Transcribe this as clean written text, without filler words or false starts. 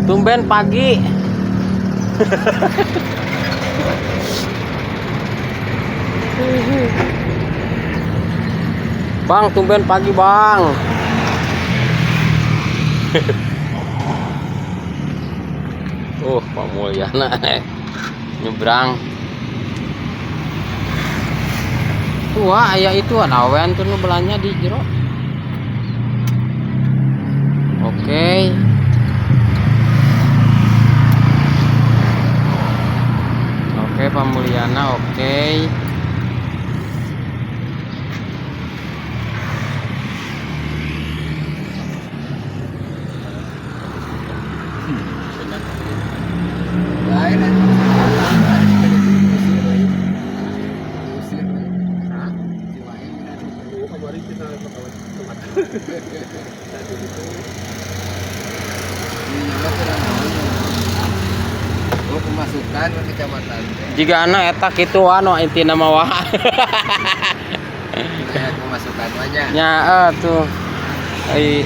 Tumben pagi. Bang, tumben pagi, Bang. Pak Mulyana nyebrang. Wah, aya itu awean tuh nu belanja di jero. Oke. Oke, Pak Mulyana, oke. Lain aja. Usir, usir. Si Wain. Kemarin kita ketawa. Ini nyala kurang naon. Oh, pemasukan ke kecamatan teh. Jika anak eta kitu anu intina mah wah. Kayak pemasukan aja. Nya tuh. Ai.